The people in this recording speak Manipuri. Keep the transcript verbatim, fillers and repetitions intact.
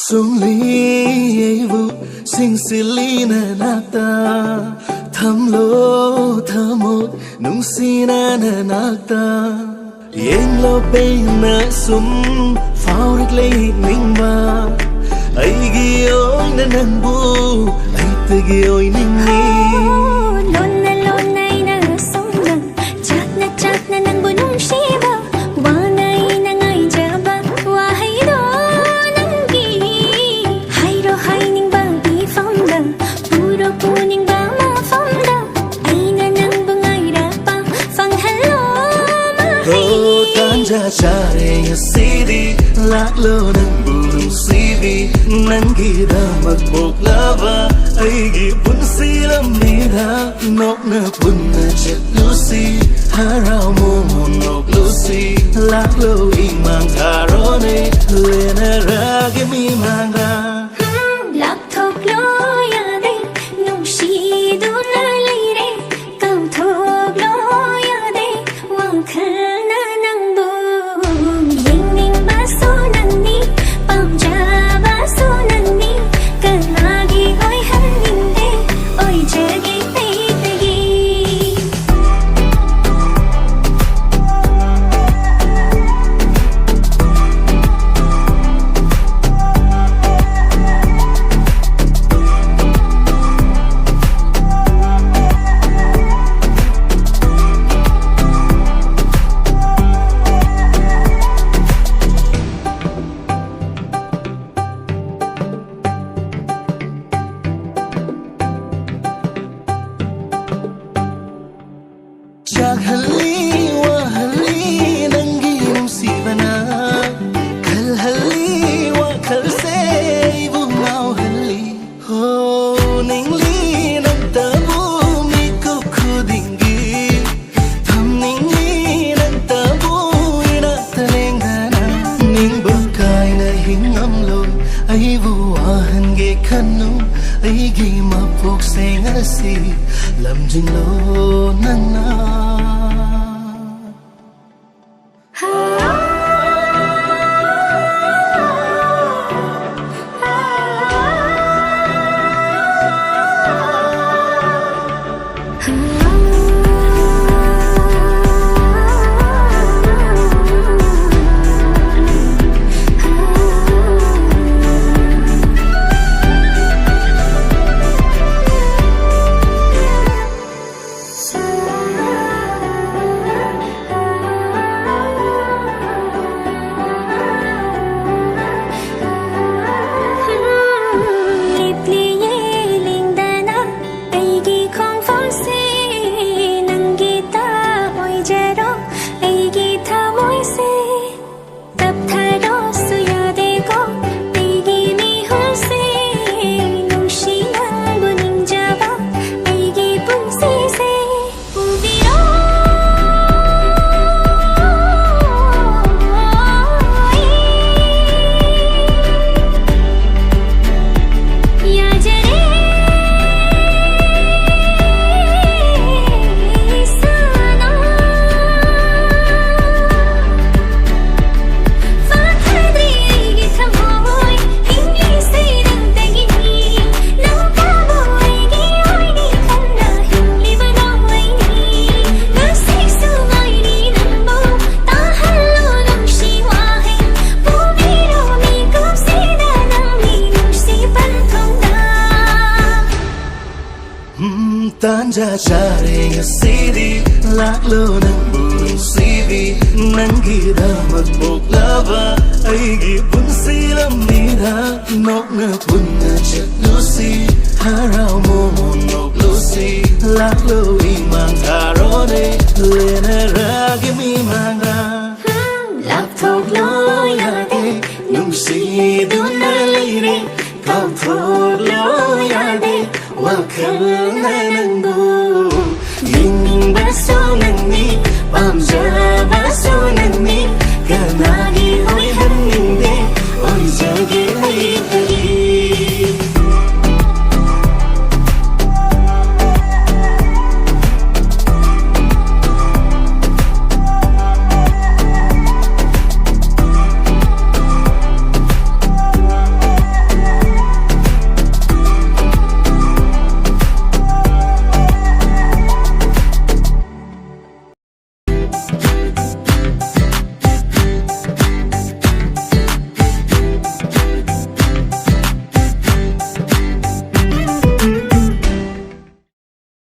ꯆꯨꯝꯂꯤ ꯑꯩꯕꯨ ꯁꯤꯡꯁꯤꯜꯂꯤ ꯅꯅꯥꯛꯇ, ꯊꯝꯂꯣ ꯊꯝꯃꯣ ꯅꯨꯡꯁꯤꯅ ꯅꯅꯥꯛꯇ꯫ ꯌꯦꯡꯂꯣ ꯄꯦꯟꯅ ꯁꯨꯝ ꯐꯥꯎꯔꯛꯂꯦ ꯌꯦꯡꯅꯤꯡꯕ, ꯑꯩꯒꯤ ꯑꯣꯏꯅ ꯅꯪꯕꯨ ꯑꯩꯇꯒꯤ ꯑꯣꯏꯅꯤꯡꯉꯤ꯫ ꯂꯣꯟꯅ ꯂꯣꯟꯅ ꯑꯩꯅ ꯁꯨꯝꯅ ꯆꯥꯛꯅ ꯆꯥꯛꯅ ꯅꯪꯕꯨ ꯅꯨꯡꯁꯤꯕ, ꯋꯥꯅ ꯑꯩꯅ ꯉꯥꯏꯖꯕ ꯋꯥꯍꯩꯗꯣ ꯅꯪꯒꯤ꯫ ꯍꯥꯏꯔꯣ ꯍꯥꯏꯅꯤꯡꯕ ꯃꯤꯐꯝꯗ, ꯄꯨꯔꯣ ꯄꯨꯅꯤꯡꯕ ꯃꯐꯝꯗ, ꯑꯩꯅ ꯅꯪꯕꯨ ꯉꯥꯏꯔꯛꯄ ꯐꯪꯍꯜꯂꯣ꯫ ꯃꯍꯩ꯫ ꯇꯥꯟꯖꯥ ꯆꯥꯔꯦ ꯉꯁꯤꯗꯤ, ꯂꯥꯛꯂꯣ ꯅꯪꯕꯨ ꯅꯨꯡꯁꯤꯕꯤ, ꯅꯪꯒꯤꯗꯃꯛ ꯄꯣꯛꯂꯕ ꯑꯩꯒꯤ ꯄꯨꯟꯁꯤ ꯂꯝꯕꯤꯗ꯫ ꯅꯣꯛꯅ ꯄꯨꯟꯅ ꯆꯠꯂꯨꯁꯤ, ꯍꯔꯥꯎ ꯃꯣꯃꯣꯟ ꯅꯣꯛꯂꯨꯁꯤ, ꯂꯥꯛꯂꯣ ꯏꯃꯥꯡ ꯊꯥꯔꯣꯅꯦ, ꯂꯦꯟꯅꯔꯒꯦ ꯃꯤꯃꯥꯡꯗ꯫ ꯂꯥꯞꯊꯣꯛꯂꯣ ꯌꯥꯗꯦ, ꯅꯨꯡꯁꯤꯗꯨꯅ ꯂꯩꯔꯦ, ꯀꯥꯎꯊꯣꯛꯂꯣ ꯌꯥꯗꯦ, ꯋꯥꯈꯜꯅ ꯅꯪꯕꯨ꯫ ꯌꯦꯡꯅꯤꯡꯕꯁꯨ ꯅꯪꯅꯤ, ꯄꯥꯝꯖꯕꯁꯨ ꯅꯪꯅꯤ, ꯀꯅꯥꯒꯤ ꯑꯣꯏꯍꯟꯅꯤꯡꯗꯦ, ꯑꯣꯏꯖꯒꯦ ꯑꯩꯇꯒꯤ꯫ ꯆꯥꯔꯦ ꯉꯁꯤꯗꯤ, ꯂꯥꯛꯂꯣ ꯅꯪꯕꯨ ꯅꯨꯡꯁꯤꯕꯤ, ꯅꯪꯒꯤꯗꯃꯛ ꯄꯣꯛꯂꯕ ꯑꯩꯒꯤ ꯄꯨꯟꯁꯤ ꯂꯝꯕꯤꯗ꯫ ꯅꯣꯛꯅ ꯄꯨꯟꯅ ꯆꯠꯂꯨꯁꯤ, ꯍꯔꯥꯎ ꯃꯣꯃꯣꯟ ꯅꯣꯛꯂꯨꯁꯤ, ꯂꯥꯛꯂꯣ ꯏꯃꯥꯡ ꯊꯥꯔꯣꯅꯦ, ꯂꯦꯅꯔꯒꯤ ꯃꯤꯃꯥꯡꯗ꯫ ꯂꯥꯞꯊꯣꯛꯂꯣ ꯌꯥꯗꯦ, ꯅꯨꯡꯁꯤꯗꯨꯅ ꯂꯩꯔꯦ, ꯀꯥꯎꯊꯣꯛꯂꯣ ꯌꯥꯗꯦ, ꯋꯥꯈꯜꯅ ꯅꯪꯕꯨ